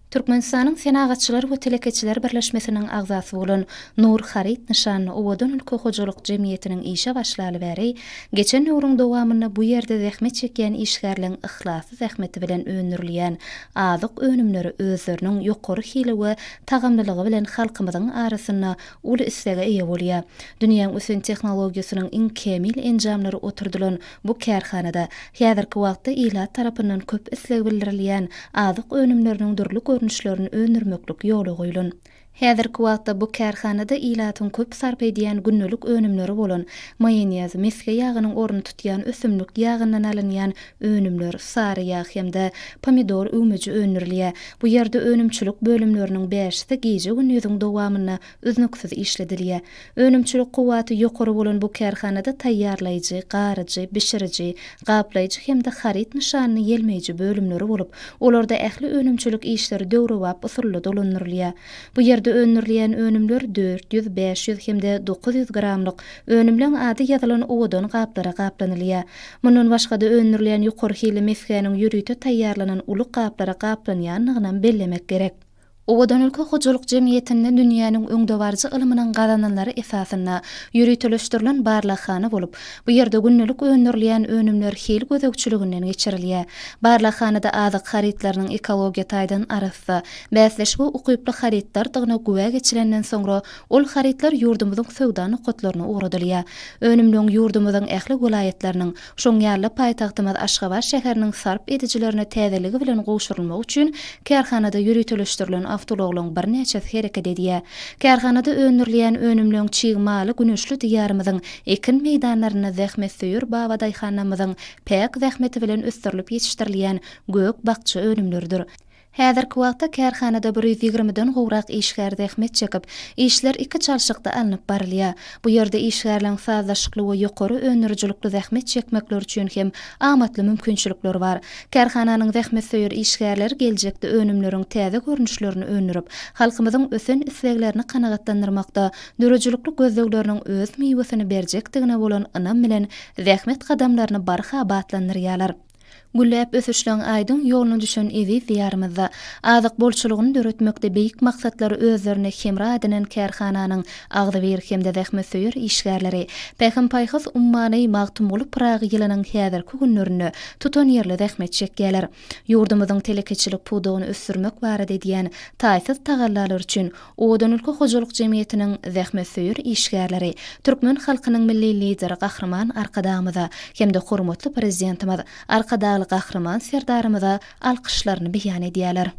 Türkmenistanyň Senagatçylar we telekeçiler birleşmesiniň agzasy bolan Nur haryt nyşanly Owadan ülke hojalyk jemgyýetiniň işe başlaly bäri, geçen döwrüň dowamynda bu ýerde zähmet çekýän işgärleň yhlasly zähmeti bilen öndürilýän azyk önümleri özleriniň ýokary hili we tagamlylygy bilen halkymyzyň arasynda uly islege eýe bolýar. Dünýäň ösen tehnologiýasynyň iň kämil enjamlary oturdylan bu kärhanada häzirki wagtda ilat tarapyndan köp isleg bildirilýän azyk önümleriniň dürli görnüşlerini öndürmeklik ýola goýlan. Häzirki wagtda bu kärhanada ilatyň köp sarp edýän gündelik önümleri bolan maýonez, mesge ýagynyň ornuny tutýan ösümlik ýagyndan alynýan önümler, sary ýag hem-de pomidor üwmeji öndürilýär. Bu ýerde önümçilik bölümleriniň bäşisi gije-gündiziň dowamynda üznüksiz işledilýär. Önümçilik kuwwaty ýokary bolan bu kärhanada taýýarlaýjy, garyjy, bişiriji, gaplaýjy hem-de haryt nyşanyny ýelmeýji bölümleri bolup, olarda ähli önümçilik işleri döwrebap usulda dolandyrylýar. Bu ýerde öndürilýän önümler 400, 500 hem-de 900 gramlyk, önümleň ady ýazylan owadan gaplara gaplanylýar. Mundan başga-da öndürilýän ýokary hilli mesgäniň ýörite taýýarlanan uly gaplara gaplanýandygynam bellemek gerek. Owadan ülke hojalyk jemgyýetinde dünýäniň öňdebaryjy ylmynyň gazananlary esasynda ýöriteleşdirilen barlaghana bolup, bu ýerde gündelik öndürilýän önümler hil gözegçiliginden geçirilýär. Barlaghanada azyk harytlarynyň ekologiýa taýdan arassa, bäsleşige ukyply harytlardygyna güwä geçilenden soňra ol harytlar ýurdumyzyň söwda nokatlaryna ugradylýar. Önümleň ýurdumyzyň ähli welaýatlarynyň, Şoň ýaly-da paýtagtymyz Aşgabat şäheriniň sarp edijilerine täzeligi bilen gowşurylmagy üçin kärhanada ýöriteleşdirilen awtoulaglaryň birnäçesi hereket edýär. Kärhanada öndürilýän önümleň çig maly güneşli Diýarymyzyň ekin meýdanlarynda zähmetsöýer babadaýhanlarymyzyň päk zähmeti bilen ösdürilip ýetişdirilýän gök-bakja önümleridir. Häzirki wagtda kärhanada bir ýüz ýigrimiden gowrak işgär zähmet çekip, işler iki çalşykda alnyp barylýar. Bu ýerde işgärleň sazlaşykly we ýokary öndürijilikli zähmet çekmekleri üçin hem amatly mümkinçilikler bar. Kärhananyň zähmetsöýer işgärleri geljekde önümleriň täze görnüşlerini öndürip, halkymyzyň ösen isleglerini kanagatlandyrmakda döredijilikli gözlegleriniň öz miwesini berjekdigine bolan ynam bilen zähmet gadamlaryny barha batlandyrýarlar. Gülläp ösüşleň aýdyň ýoluna düşen eziz Diýarymyzda azyk bolçulygyny döretmekde beýik maksatlary özlerine hemra edinen kärhananyň agzybir hem-de zähmetsöýer işgärleri Pähim-paýhas ummany Magtymguly Pyragy ýylynyň häzirki günlerinde tutanýerli zähmet çekýärler. Ýurdumyzyň telekeçilik pudagyny ösdürmek barada edýän taýsyz tagallalary üçin Owadan ülke hojalyk jemgyýetiniň zähmetsöýer işgärleri türkmen halkynyň Milli Lideri Gahryman Arkadagymyza hem-de hormatly Prezidentimiz Arkadagly Gahryman Serdarymyza alkyşlaryny beýan edýärler.